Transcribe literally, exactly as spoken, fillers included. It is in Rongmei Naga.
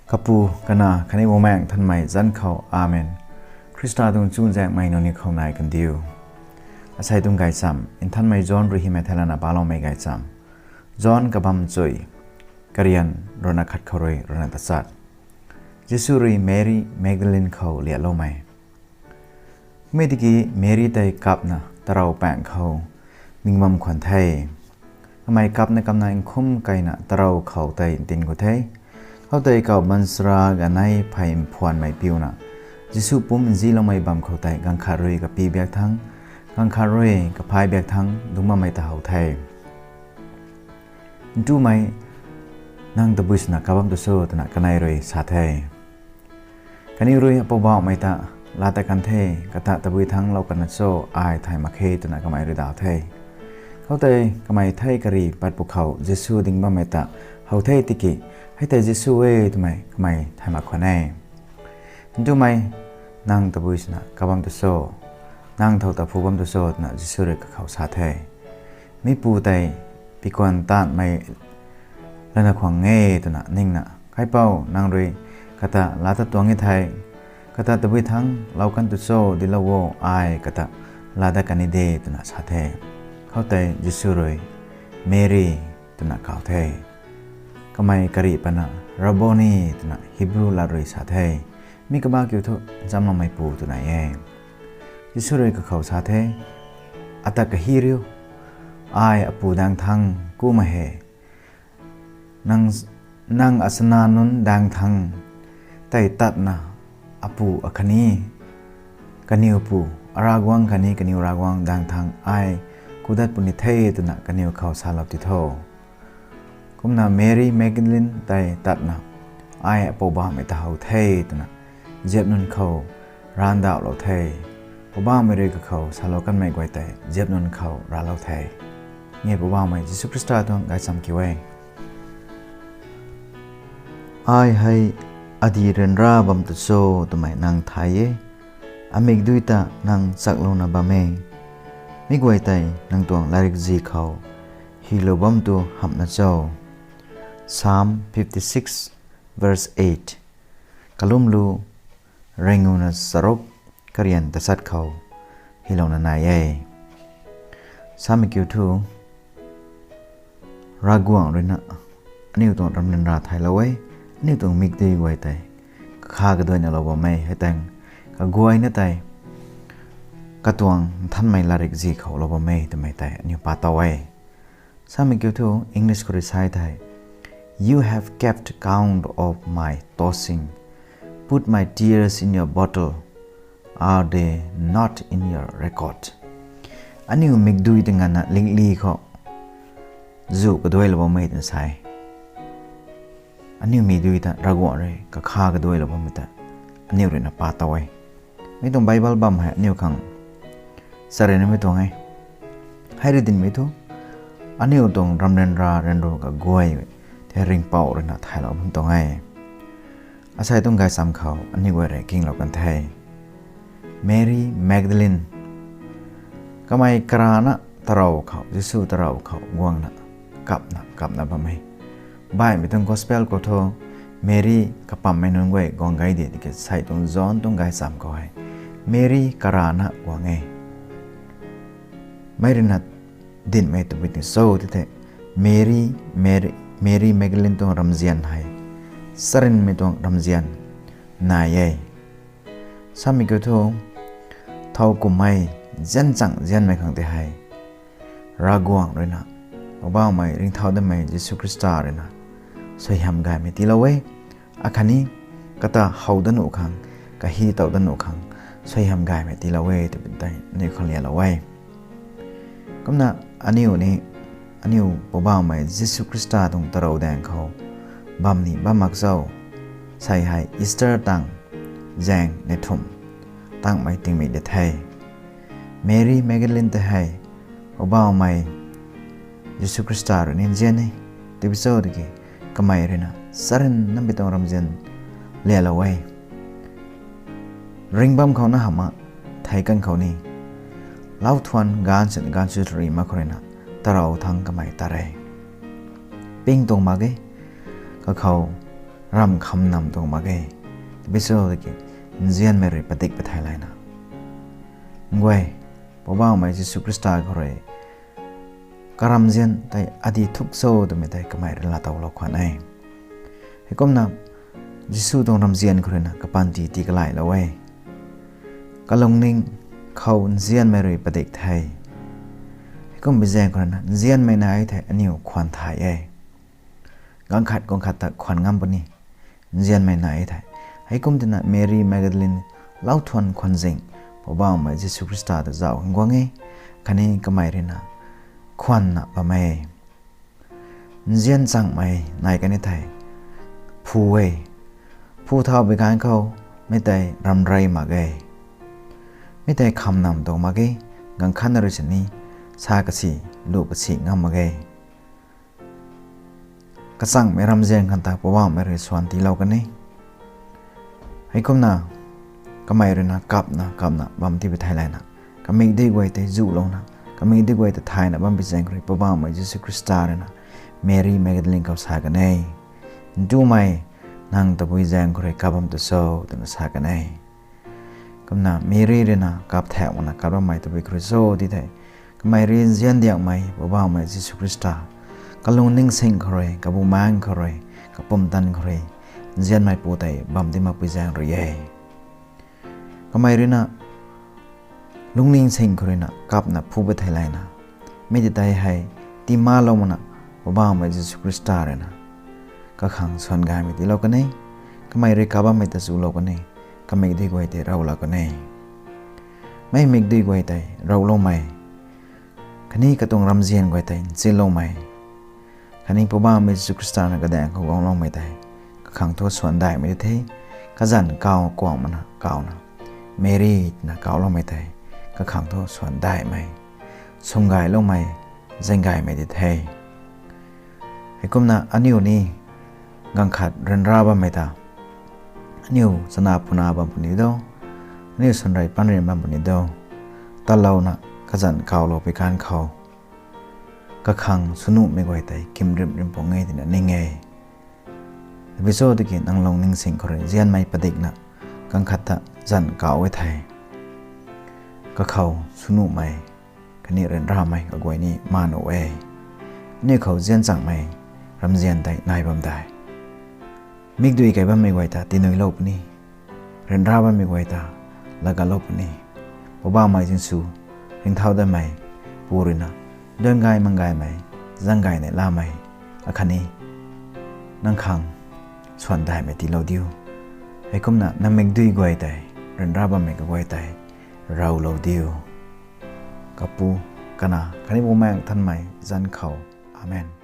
Kapu, Kanac khatni Bumaengh Nthanmei zanc khou, Amen. Khrista tuang chuzaenghmei nangniw khou nai kandiu. Asei tuang gaychamv Nthanmei John rui hymei thei lana paloumei gaychamv. John kabamv chui, karian ruhna khat khou rui ruhna tachat. Jisu rui Meri Magdalin khou lialoumei. Kummei tiki Meri tei kapna tarou paengc khou ding bam khwan the. Kamei kapna kapna nkhum keyna tarou khou tei ntin khou the. Khoutei kauh baanchara ganei phey mphuanmei piuna Jisu pumc nziloumei bam khou tei ganv khat rui kaphi biak thangc, ganv khat rui kaphay biak thangc dungc bammei ta how the. Ntumei, nang tabui swna kap bam tu cho? twna kanei rui sa the. Kaniw rui apoubauhmei ta laa tat kan the, kata tabui thangc lou kan cho, ai thay mak khe, twna kamei rui daw the. Khoutei kamei thei kari pat pwkhou Jisu ding bammei ta how the tiki, hei tei Jisu e, twmei kamei thay mak khwan e. Ntumei, nang tabui swna kap bam tu cho? Nang thow ta phu bam tu cho? twna Jisu rui kakhou sa the. Mipu tei pikuan taanhmei lana khwan e twna ningna, Kaipouc, nang rui kata laa tat tuang e thei, kata tabui thangc lou kan tu cho? Dinclou o, ai kata laa dat kan ni de, twna sa the. Khoutei Jisu rui, Meri, twna kauc the. Kamei kari patna, Rabboni, twna Hibru lat rui sa the. Mi kaba kiu thu, Nchamloumeipu, twna e. Jisu rui kakhou sa the, Ata kahi riu, ai apu daeng thangc kumna he. Nang, nang achana nunc daeng thangc tei tatna apu akhatni kaniw pu, Aravguangc khatni kaniw Ravguangc daeng thangc ai kudat puni the, twna kaniw khou salou ti tho. Kumna Meri Magdalin tei tatna, ai apoubauhmei ta how the, twna ziap nunc khou raanv ndauhlou the. Poubauhmei rui kakhou salou kanmei guay tei ziap nunc khou raclou the. Ni Poubauhmei Jisu Khrista tuang gaychamv kiu e. Ai hei adi ryanra bam tu cho twmei nang thay e. Amikdui ta nang chaklouna bam e. Mi guay tei nang tuang latrikzih khou hylou bam tu hamhna cho? Psalm fifty-six, verse eight. Kalumlu ringuna charuk, karian tachat khou hylouna nai e. Samei kiu thu, Ravguangc ruina aniu tuang ramryanra thaylou e, aniu tuang mikdui guay tei kakha kaduaina lou bam e, hei tang kaguayna tei katuang nthanmei latrikzih khou lou bam e twmei tei aniu pa tow e. Samei kiu thu English khou rui sa thei, You have kept count of my tossing, put my tears in your bottle, are they not in your record? Aniu mikdui tei nganvna lingli khou zu kaduailou bam e twna sa e. Aniu mikdui ta Ravguangc rui kakha kaduailou bammei ta aniu ruina pa tow e. Mi tuang Bible bam hei aniu khang charynmei tuang e. Hei rui dinmei thu, aniu tuang ramryanra ryanru kaguay tei ringhpouc ruina thaylou bam tuang e. Asei tuang gaychamv khou aniu guay rui kinglou kan the. Meri Magdalin, kamei karana tarou khou, Jisu tarou khou guangna kapna kapna bam e. Baihmei tuang gospel khou thu Meri kapammei nunc guay guang gay de tiki, sei tuang John tuang gaychamv khou hei Meri karana guang e. Mei ruina dinmei tabui ting cho ti thei, Meri, Meri, Meri Magdalin tuang ramzian hei charynmei tuang ramzian nai e. Samei kiu thu, thow kummei zianchang zianmei khang tei hei Ravguangc ruina, Poubauhmei ringcthau datmei Jisu Khrista ruina suaihiam gaymei tiilou e. Akhatni kata how dat nuh khang, kahi tow dat nuh khang suaihiam gaymei tiilou e twmei tei aniu khang lialou e. Kumna aniu ni, aniu Poubauhmei Jisu Khrista tuang tarou daeng khou bam ni bam mak cho? Sei hei Easter tang zaeng neih thumh tangmei tingmik de the. Meri Magdalin tei hei Poubauhmei Jisu Khrista rui ni nzian e. Tibi cho tiki, kamei ruina charynmei tuang ramzian lialou e. Ringh bam khou na hamhna thei kan khou ni, lau thuan gaanv sw gaanv sw rui mak khou ruina tarou thangc kamei tat e. Ping tuang mak ge, kakhou ramh kham nam tuang mak ge. Tabui cho tiki nzianmei rui padik pethei layna, nguay, Poubauhmei Jisu Khrista khou rui karamzian tei adi thuk cho twmei tei kamei rui laatowlou khwan e. Heikumna Jisu tuang ramzian khou ruina kapanty tii kalailou e. Kalungning khou nzianmei rui padik the. Heikum bi zaeng khou ruina nzianmei nai thei aniw khwan thay e. Ganv khat guang khat ta khwan ngam puni nzianmei nai thei. Heikum twna Mary Magdalene lauthuan khwan zing Poubauhmei Jisu Khrista ta zauh guang e. Khatni kamei ruina khwanna bam e. Nzian changmei nai kani thei phu e. Phu thau bi ganv khou mi tei ramrey mak ge. Mi tei kham nam tuang mak ge. Ganv khatna rui sini sa kasi, lu kasi ngam mak ge. Kachangmei ramzian khang ta Poubauhmei rui swan tiilou kan e. Heikumna kamei ruina kapna kapna bam ti pethei layna, kamikdui guay tei zuhlouna, kamikdui guay ta thayna bam bi zaeng khou rui Poubauhmei Jisu Khrista ruina Mary Magdalene khou sa kan e, Ntumei, nang tabui zaeng khou rui kap bam tu cho? twna sa kan e. Kumna Mary ruina kap thaek makna kap bammei tabui khou rui cho ti thei, kamei rui nzian diakmei Poubauhmei Jisu Khrista kalungning sing khou rui, kabumaengc khou rui, kapumtan khou rui nzianmei pu tei bam di makpui zaeng rui e. Kamei ruina lungning sing khou ruina kapna phu pethei layna, mi ti tei hei tiimatlou makna Poubauhmei Jisu Khrista ruina kakhang swan gaymei tiilou kan e. Kamei rui kap bammei ta zulou kan e. Kamikdui guay tei rowlou kan e. Mi mikdui guay tei rowloumei, khatni katuang ramzian guay tei nchilloumei, khatni Poubauhmei Jisu Khrista na kadaeng khou guangloumei tei kakhang thu swan daihmei di the. Kazanc kaw kuang makna kawna, Mary twna kawloumei tei kakhang thu swan daihmei, swm gayloumei, zaeng gaymei di the. Heikumna aniu ni ganv khat ryanra bammei ta, aniu chana puna bam puni do, aniu sanrei panrim bam puni do, talouna kazanc kawlou pi kan khou kakhang swnuhmei guay tei kimrim rim pung e twna ning e. Tabui cho tiki nang lungning sing khou rui nzianmei padikna ganv khat ta zanc kaw e thei, kakhou swnuhmei khatni ryanramei kaguay ni ma nuh e. Aniu khou nzian changmei ramzian tei nai bam de. Mikdui kai bammei guay ta tinuilou puni, ryanra bammei guay ta lagatlou puni. Poubauhmei Jisu, ringcthau datmei Pu ruina, duan gay mang gaymei, zaeng gay neihlamei, akhatni nang khang swan daihmei tiilou diu. Heikumna nang mikdui guay tei, ryanra bammei kaguay tei rowlou diu. Kapu, Kanac khatni Bumaengh Nthanmei zanc khou. Amen.